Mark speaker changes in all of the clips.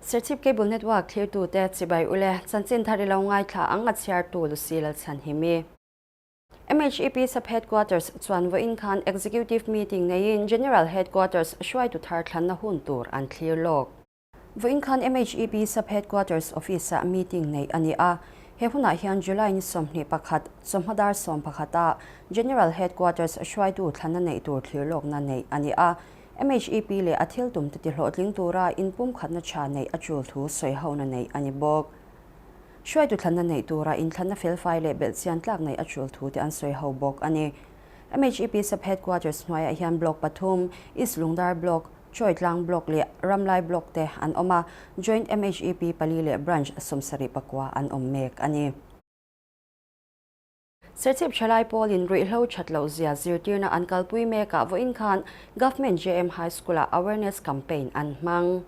Speaker 1: Serchhip Cable Network thlirtute chibai ule chanchin thar i lo ngaithla ang a chhiartu Lucy Lalchhanhimi. MHEP Sub Headquarters chuan vawiin khan Executive Meeting neiin General Headquarters hruaitu thar thlanna hun tur an thlir lawk. Vawiin khan MHEP Sub Headquarters Office-ah meeting neih a ni a, he hunah hian July ni 21, chawhma dar 11 ah General Headquarters hruaitu thlanna neih tur thlir lawkna neih a ni a. MHEP leh a thil tum te tihlawhtling tura inpumkhatna tha neih a tul thu sawihona neih a ni bawk. Hruaitu thlanna neih tura inthlanna felfai leh belhchian tlak neih a tul thu te an sawi ho bawk a ni. MHEP Sub Headquarters hnuaiah hian Block pathum, East Lungdar Block, Chawitlang Block leh Ramlai Block te an awm a, Joint MHEP pali leh Branch 74 an awm mek a ni. Serchhip Thalai Pawlin ruihhlo that loh zia zirtirna an kalpui mekah vawiin khan Government JM High School-ah awareness campaign an hmang.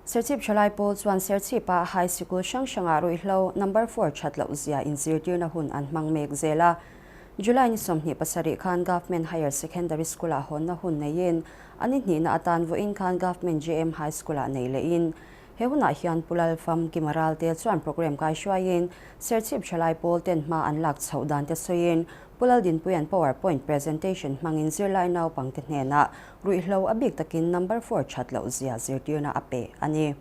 Speaker 1: Serchhip Thalai Pawl chuan Serchhipa High Sikul hrang hrangah ruihhlo number four that loh zia inzirtirna hun an hmang mek zel a. July ni 27 khan Government Higher Secondary School-ah hawnna hun neiin a ni hnihna atan vawiin khan Government JM High School-ah nei lehin He hunah hian Pu Lalfam Kima Ralte chuan programme kaihruaiin Serchhip Thalai Pawl ten hma an lak chhoh dan te sawiin Pu Laldinpuia'n power point presentation hmangin zirlai naupangte hnenah ruihhlo a bik takin number four that loh zia zirtirna a pe a ni.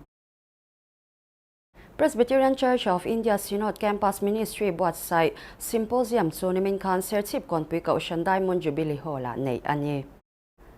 Speaker 1: Presbyterian Church of India Synod Campus Ministry buatsaih Symposium chu nimin khan Serchhip Kawnpui Kohhran Diamond Jubilee Hall-ah neih a ni.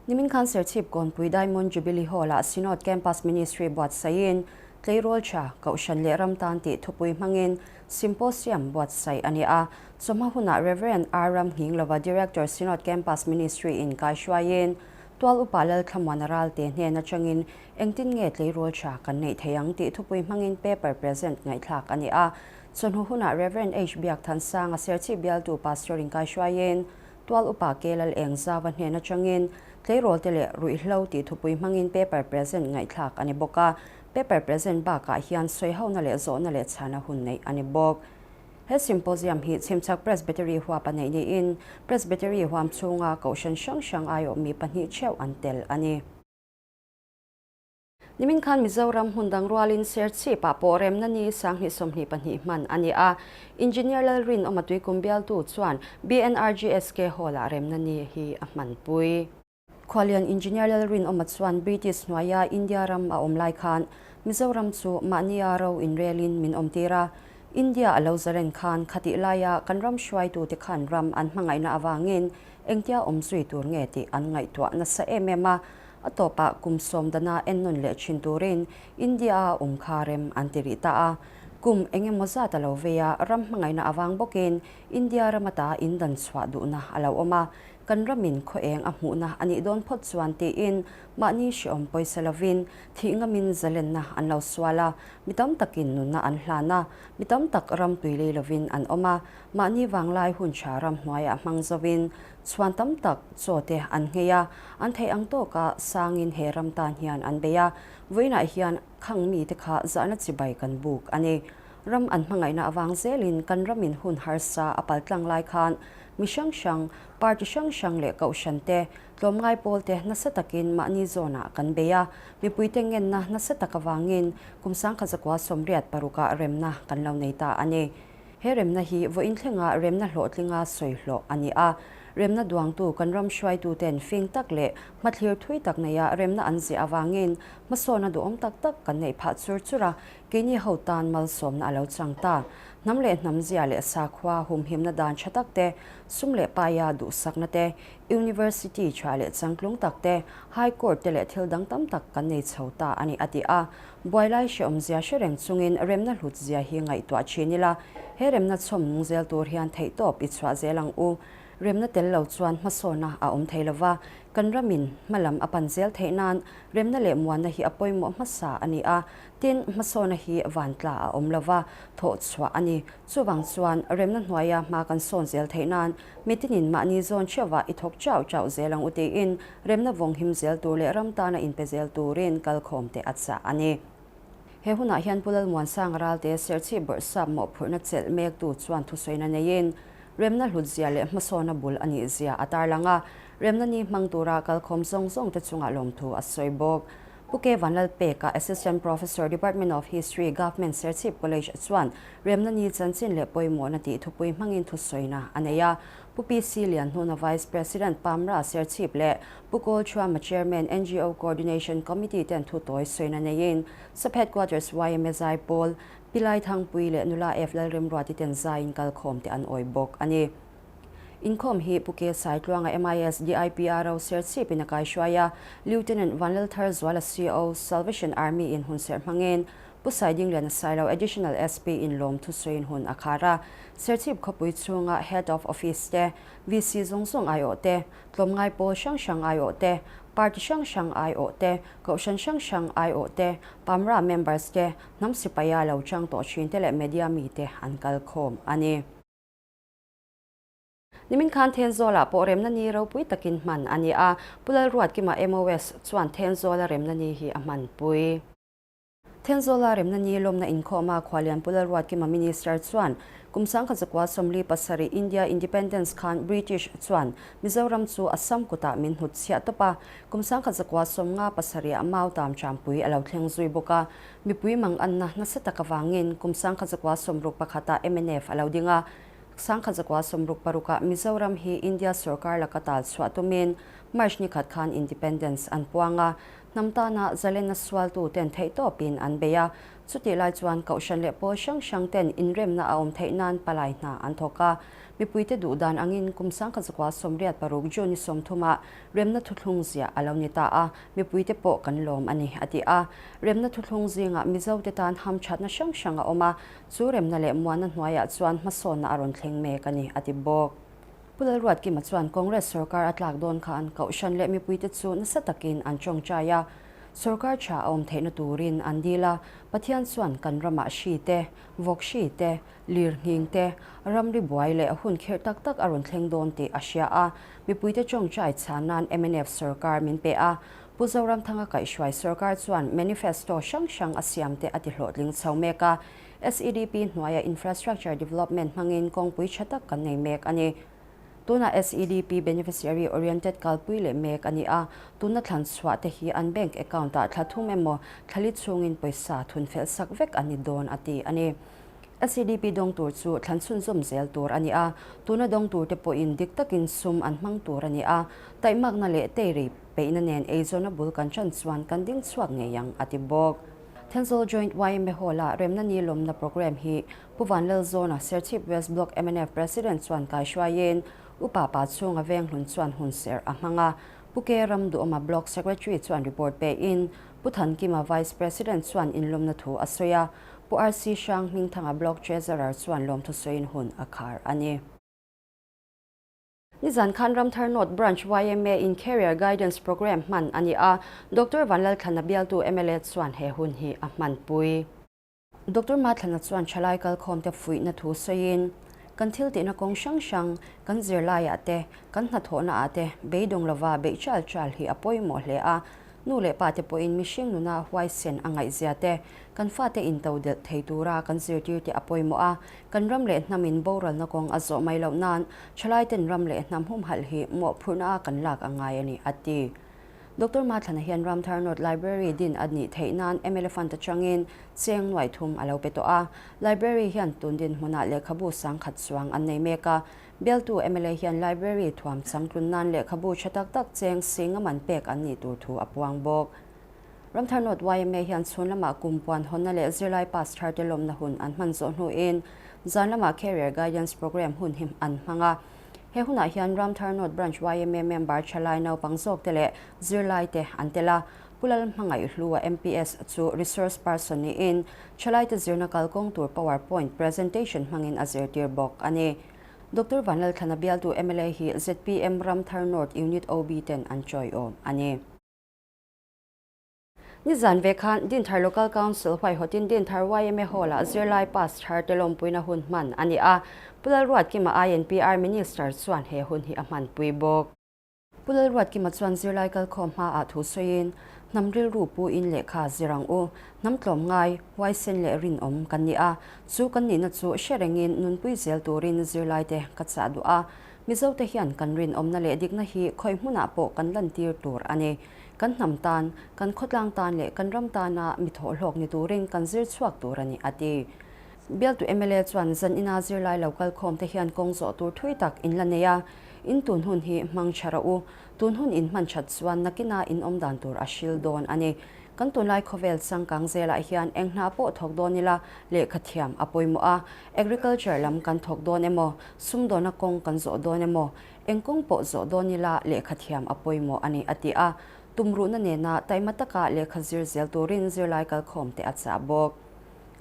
Speaker 1: Nimin khan Serchhip Kawnpui Diamond Jubilee Hall-ah Synod Campus Ministry buatsaihin Tleirawl Tha, Kohhran leh Ram Tan tih thupui hmangin Symposium buatsaih a ni a. Chawhma hunah Rev. R. Ramnghinglova Director Synod Campus Ministry in kaihruaiin Tual Upa Lalthlamuana Ralte hnen atangin engtin nge Tleirawl Tha kan neih thei ang tih thupui hmangin paper present ngaihthlak a ni a. Chawhnu hunah Rev. H. Biakthansanga Serchhip bialtu Pastor in kaihruaiin Tual upa Kelal eng zauva hnen atangin tleirawl te leh ruihhlo tih thupui hmangin paper present ngaihthlak a ni bawk a, paper present bakah hian sawihona leh zawhna leh chhana hun neih a ni bawk. He symposium hi Chhimchhak Presbytery huap a neih niin Presbytery huam chhunga kohhran hrang hrang aiawh mi pahnih theuh an tel a ni. Nimin khan Mizoram hmun dang rualin Serchhip-ah pawh remna ni 2022 hman a ni a. Engineer Lalrinawma Tuikum bialtu chuan BNRGSK Hall-ah remna ni hi a hmanpui. Khualian Engineer Lalrinawma chuan British hnuaia India ram a awm lai khan Mizoram chu mahnia ro inrelin min awmtir a. India a lo zaren khan khatih laia kan ram hruaitute khan ram an hmangaihna avangin engtia awm zui tur nge tih an ngaihtuah nasa em em a. A tawpah kum sawm dana ennawn leh thin turin India-a awm kha rem an ti rih ta a. Kum eng emaw zat a lo vei a, ram hmangaihna avang bawkin India ram ata in dan chhuah duhna a lo awm a. Kan ramin khaw eng a hmuhna a nih dawn phawt chuan tiin mahni hrehawm pawisa lovin thih ngamin zalenna an lo sual a, mi tam takin nunna an hlan a, mi tam tak ram tui lei lovin an awm a, mahni vanglai hun tha ram hnuaiah hmang zovin Chhuan tam tak chaw te an nghei a, an theih ang tawka sangin he ram tan hian an bei a, vawiinah hian khang mite kha zahna chibai kan buk a ni. Ram an hmangaihna avang zelin kan ramin hun harsa a pal tlang lai khan mi hrang hrang, party hrang hrang leh kohhran te, tlawmngai pawl te nasa takin mahni zawnah kan bei a, mipuite ngenna nasa tak avangin kum 1986 ah remna kan lo nei ta a ni. He remna hi vawiin thlenga remna hlawhtlinga sawi hlawh a ni a. Remna duangtu kan ram hruaituten fing tak leh hmathlir thui tak neia remna an ziah avangin hmasawna duhawm tak tak kan neih phah chur chur a, keini ho tan malsawmna a lo chang ta. Hnam leh hnam zia leh sakhua humhimna dan tha tak te, sum leh paia duhsakna te, University tha leh changtlung tak te, High Court te leh thil dang tam tak kan nei chho ta a ni a ti a. Buai lai hrehawmzia hre reng chungin remna hlut zia hi ngaihtuah thin ila, he remna chhawm nung zel tur hian theihtawp i chhuah zel ang u. Remna tel lo chuan hmasawna a awm thei lova, kan ramin hma lam a pan zel theih nan remna leh muanna hi a pawimawh hmasa a ni a, tin, hmasawna hi vantla a awm lova, thawh chhuah a ni. Chuvang chuan remna hnuaia hma kan sawn zel theih nan mitinin mahni zawn theuhah i thawk chauh chauh zel ang u tiin remna vawng him zel tur leh ram tana inpe zel turin kalkhawm te a chah a ni. He hunah hian Pu Lalmuansanga Ralte Serchhip Bawrhsap mawhphurhna chelh mektu chuan thusawina neiin remna hlutzia leh hmasawna bul a nih zia a tarlang a, remna ni hmang tura kalkhawm zawng zawng te chungah lawmthu a sawi bawk. Pu K Vanlalpeka, Assistant Professor, Department of History, Government Serchhip College chuan Remna Ni chanchin leh pawimawhna tih thupui hmangin thusawina a nei a. Pu PC Lianhnuna Vice President Pamra Serchhip leh Pu Kawlchhuama Chairman NGO Coordination Committee ten thu tawi sawina neiin Sub Headquarters yma Zaipawl, Pi Laithangpui leh Nula F Lalremruati ten zaiin kalkhawm te an awi bawk a ni. Inkhawm hi Pu K Saitluanga MIS DIPRO Serchhip in a kaihruai a, Lieutenant Vanlalthar Zuala CO, Salvation Army in hunserh hmangin Pu Saidingliana Sailo Additional SP in lawmthu sawiin hun a khar a. Serchhip khawpui chhunga Head of Office te, VC zawng zawng aiawh te, tlawmngai pawl hrang hrang aiawh te, party hrang hrang aiawh te, kohhran hrang hrang aiawh te, PAMRA members te, hnam sipaia lo chang tawh thin te leh media mite an kal khawm a ni. Nimin khan Thenzawlah pawh remna ni ropui takin hman a ni a, Pu Lalruatkima MOS chuan Thenzawla remna ni hi a hmanpui. Thenzawla remna ni lawmna inkhawma Khualian Pu Lalruatkima Minister chuan kum 1947 India Independence khan British chuan Mizoram chu Assam kutah min hnut chhiah tawp a, kum 1957 ah Mau Tam Champui a lo thleng zui bawk a, mipui manganna nasa tak avangin kum 1961 ah mnf a lo ding a. 1966 ah Mizoram hi India sorkar laka tal chhuah tumin March ni khat khan Independence an puang a, hnam tana zalenna sualtu ten theihtawpin an bei a. Chutih lai chuan Kohhran leh pawl hrang hrang ten inremna a awm theih nan palai hna an thawk a. Mipuite duh dan angin kum 1986 June ni 30 ah remna thuthlung ziah a lo ni ta a, mipuite pawh kan lawm a ni, a ti a. Remna thuthlung zingah Mizote tan hamthatna hrang hrang a awm a, Chu remna leh muanna hnuaiah chuan hmasawnna a rawn thleng mek a ni, a ti bawk. Pu Lalruatkima chuan Congress sorkar a tlak dawn khan Kohhran leh mipuite chu nasa takin an tawngtai a, sorkar tha a awm theihna turin an dil a, Pathian chuan kan ramah hri te, vawk hri te, lir nghing te, ramri buai leh hun khirh tak tak a rawn thleng dawn tih a hria a, mipuite tawngtai chhan nan mnf sorkar min pe a, Pu Zoramthanga kaihhruai sorkar chuan manifesto hrang hrang a siamte a tihlawhtling chho mek a, SEDP hnuaia infrastructure development hmangin kawngpui tha tak kan nei mek a ni. Tunah SEDP beneficiary oriented kalpui leh mek a ni a, tuna thlan chhuah te hi an bank account ah thla thum emaw thla li chhungin pawisa thun fel sak vek an ni dawn a ti a ni. SEDP dawng tur chu thlan chhunzawm zel tur a ni a, tuna dawng tur te pawhin dik takin sum an hmang tur a ni a, taihmakna leh teiri peihna nen eizawnna bul kan ṭan chuan kan ding chhuak ngei ang, a ti bawk. Thenzawl Joint yma Hall-a Remna Ni lawmna programme hi Pu Vanlalzawna, Serchhip West Block mnf President chuan kaihruaiin Upa Pa chhunga Venghlun chuan hunserh a hmang a, Pu K Ramduhawma Block Secretary chuan report pein Pu Thankima Vice President chuan inlawmna thu a sawi a, Pu RC Hrang Hmingthanga Block Treasurer chuan lawmthu sawiin hun a khar a ni. Nizan khan Ramthar North Branch yma in Career Guidance Programme hman a ni a, Doctor Vanlalthlana bialtu mla chuan he hun hi a hmanpui. Doctor Mathlana chuan thalai kalkhawmte fuihna thu sawiin, Kan thil tihna kawng hrang hrang, kan zirlaiah te, kan hnathawhnaah te beidawng lova beih chal chal hi a pawimawh hle a, Nu leh pa te pawhin mihring nuna huaisen a ngaihzia te, kan fate into delh thei tura kan zirtir te a pawimawh a, kan ram leh hnamin boralna kawng a zawh mai loh nan thalaiten ram leh hnam humhalh hi mawhphurhna a kan lak a ngai a ni, a ti. Doctor Mathlana hian Ramthar North Library din a nih theih nan mla Fund atangin cheng nuaih thum a lo pe tawh a, Library hian tun dinhmunah lehkhabu sangkhat chuang an nei mek a, Bialtu mla hian Library thuam changtlun nan lehkhabu tha tak tak cheng sing a man pek an nih tur thu a puang bawk. Ramthar North yma hian chhun lamah kum puan hawnna leh zirlai pass thar te lawmna hun an hman zawh hnuin zan lamah Career Guidance Programme hun hi an hmang a. He hunah hian Ramthar North Branch yma member thalai naupang zawk te leh zirlai te an tel a. Pu Lalhmangaihhlua MPS chu resource person niin thalai te zirna kalkawng tur power point presentation hmangin a zirtir bawk a ni. Doctor Vanlalthlana bialtu mla hi zpm Ramthar North Unit OB ten an chawiawm a ni. Nizan ve khan Dinthar Local Council huaihawtin Dinthar yma Hall-ah zirlai pass thar te lawmpuina hun hman a ni a, Pu Lalruatkima INPR Minister chuan he hun hi a hmanpui bawk. Pu Lalruatkima chuan zirlai kalkhawm hmaah thu sawiin, Hnam rilru pu in lehkha zir ang u, hnam tlawm ngai, huaisen leh rinawm kan ni a, chu kan nihna chu hre rengin nunpui zel turin zirlaite ka chah duh a. Mizote hian kan rinawmna leh dikna hi khawi hmunah pawh kan lantir tur a ni. Kan hnam tan, kan khawtlang tan leh kan ram tana mi thawhhlawk ni turin kan zir chhuak tur a ni, a ti. Bialtu mla chuan zan ina zirlai lo kalkhawm te hian kawng zawh tur thui tak in la nei a, in tun hun hi hmang tha rawh u. Tun hun in hman that chuan nakina in awm dan tur a hril dawn a ni. Kan tunlai khawvel changkang zelah hian eng hna pawh thawk dawn ila lehkha thiam a pawimawh a, agriculture lam kan thawk dawn emaw, sumdawna kawng kan zawh dawn emaw, eng kawng pawh zawh dawn ila lehkha thiam a pawimawh a ni, a ti a. Tumruhna nena taima taka lehkha zir zel turin zirlai kalkhawm te a chah bawk.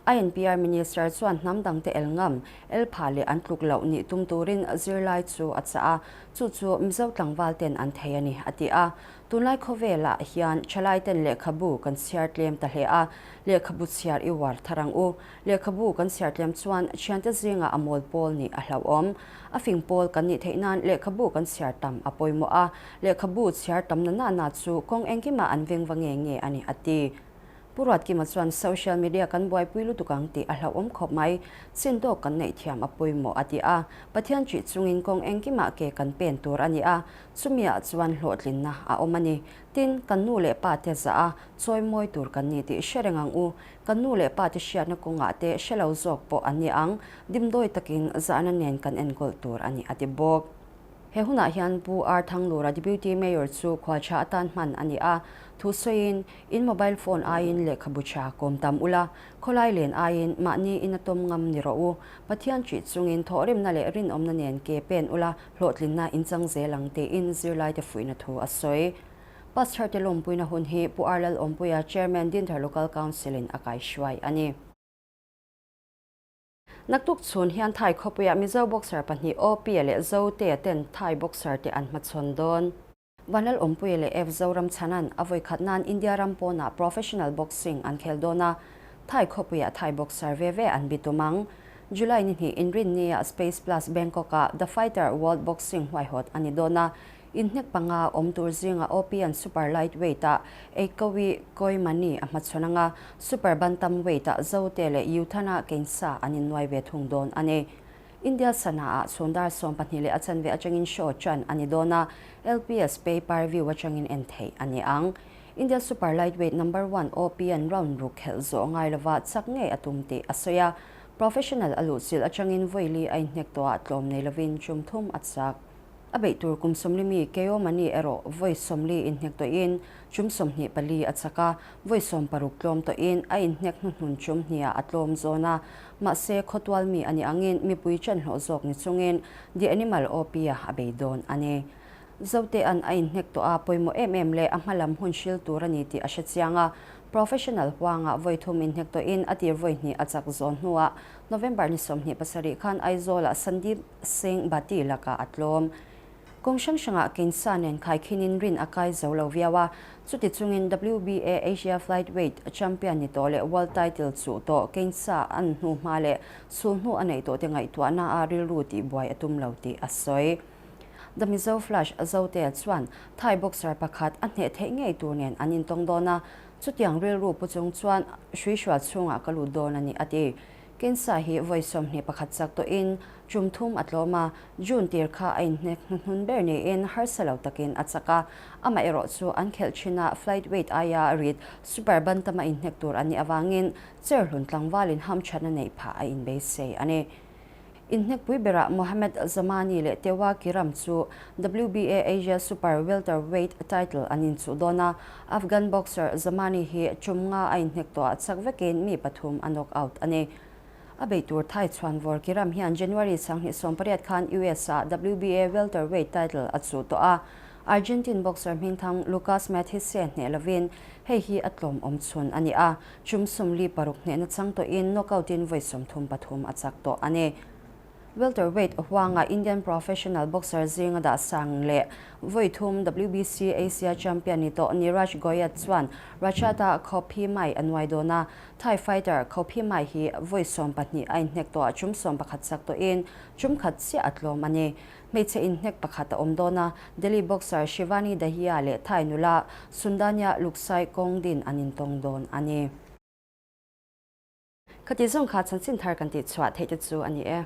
Speaker 1: INPR Minister chuan hnam dangte el ngam, el pha leh an tluk loh nih tum turin zirlai chu a chah a, chu chu Mizo tlangval ten an thei a ni, a ti a. Tunlai khawvelah hian thalai ten lehkhabu kan chhiar tlem ta hle a, lehkhabu chhiar i uar thar ang u. Lehkhabu kan chhiar tlem chuan thiante zingah a mawl pawl nih a hlauhawm. A fing pawl kan nih theih nan lehkhabu kan chhiar tam a pawimawh a, lehkhabu chhiar tam na na na chu kawng engkimah an veng va nge nge a ni, a ti. Pu Ruatkima chuan social media kan buaipui lutuk ang tih a hlauhawm khawp mai, chin tawk kan neih thiam a pawimawh a ti a. Pathian ṭih chungin kawng engkimah ke kan pen tur a ni a, chumiah chuan hlawhtlinna a awm a ni. Tin, kan nu leh pa te zah a, chawi mawi tur kan ni tih hre reng ang u. Kan nu leh pa te hriatna kawngah te hre lo zawk pawh an ni ang, dimdawi takin zahna nen kan enkawl tur a ni a ti bawk. He hunah hian Pu R Thanglura Deputy Mayor chu khualtha atan hman a ni a, thu sawiin, In mobile phone aiin lehkhabu tha kawm tam ula, khawlai len aiin mahni in a tawm ngam ni rawh u. Pathian ṭih chungin thawhrimna leh rinawmna nen ke pen ula, hlawhtlinna in chang zel ang tiin zirlaite fuihna thu a sawi. Pastor te lawmpuina hun hi Pu R Lalawmpuia Chairman Dinthar Local Council in a kaihruai a ni. Naktuk chhun hian Thai khawpuiah Mizo boxer pahnih Opia leh Zotea ten Thai boxer te an hmachhawn dawn. Vanlal Awmpuia leh F Zoram Chhanan a vawikhat nan India ram pawnah professional boxing an khel dawn a, Thai khawpuiah Thai boxer ve ve an bitum ang. July ni hnih Inrinnia Space Plus Bangkok-ah The Fighter World Boxing huaihawt a ni dawn a, Inhnek panga awm tur zinga OPN Super Lightweight-ah Eikawi Koimani a hmachhawn anga, Super Bantamweight-ah Zote leh Yuthana Keinsa an innuai ve thung dawn a ni. India sana-ah chhun dar 12:15 atangin show chan a ni dawn a, LPS Pay Per View atangin en theih a ni ang. India Super Lightweight number one OPN round ruk khelh zawh ngai lova chak ngei a tum tih a sawi a, professional a luhchilh atangin vawi li a inhnek tawhah tlawm nei lovin tum thum a chak. A beih tur kum 40 mi Keomani erawh vawi 40 inhnek tawhin tum 24 a chak a, vawi 60 tlawm tawhin a inhnek hnuhnun tum hniah a tlawm zawn a. Mahse, khawtual mi a nih angin mipui chanhlawh zawk ni chungin The Animal OP-a a bei dawn a ni. Zotea'n a inhnek tawh a pawimawh em em leh a hmalam hun hril tur a ni tih a hre chiang a, professional huangah vawi thum inhnek tawhin a tir vawi hnih a chak zawn hnuah November ni 27 khan Aizawlah Sandeep Singh Bhatti lakah a tlawm. Kawng hrang hrangah Kensa nen khaikhinin rin a kai zo lo viau a, chuti chungin WBA Asia Flightweight Champion ni tawh leh World Title chuh tawh Kensa an hnu hma leh chhul hnu a neih tawhte ngaihtuahna a rilru tihbuai a tum lo tih a sawi. The Mizo Flash Zotea chuan Thai boxer pakhat a hneh theih ngei tur nen an intawng dawn a, chutiang rilru pu chung chuan hruihrual chhungah ka lut dawn a ni a ti. Kensa hi vawi 21 chak tawhin tum thum a tlawm a, June tir kha a inhnek hnuhnun ber niin harsa lo takin a chak a. Amaherawh chu an khelh thin a flightweight aia rit super bantam a inhnek tur a nih avangin Cherhlun tlangvalin hamthatna neih phah a inbeisei a ni. Inhnekpui berah Mohamed Zamani leh Tewa Kiram chu WBA Asia Super Welterweight title an inchuh dawn a, Afghan boxer Zamani hi tum nga a inhnek tawhah chak vekin mi pathum a knock out a ni. A beih tur Thai chhuanvawr Kiram hian January 2018 khan US-ah WBA Welterweight title a chuh tawh a, Argentine boxer hmingthang Lucas Matthysse hneh lovin hei hi a tlawm awm chhun a ni a. Tum 46 hnehna chang tawhin knockout-in vawi 33 a chak tawh a ni. Welterweight huanga Indian professional boxer zinga dah sang leh vawi thum WBC Asia champion ni tawh Neeraj Goyat chuan Rachata Khawphimai a nuai dawn a. Thai fighter Khawphimai hi vawi 12 a inhnek tawhah tum 11 chak tawhin tum khat chiah a tlawm a ni. Hmeichhe inhnek pakhat a awm dawn a, Delhi boxer Shivani Dahiya leh Thai nula Sundanya Luksai Kongdin an intawng dawn a ni. Khati zawng kha chanchin thar kan tihchhuah theih te chu a ni e.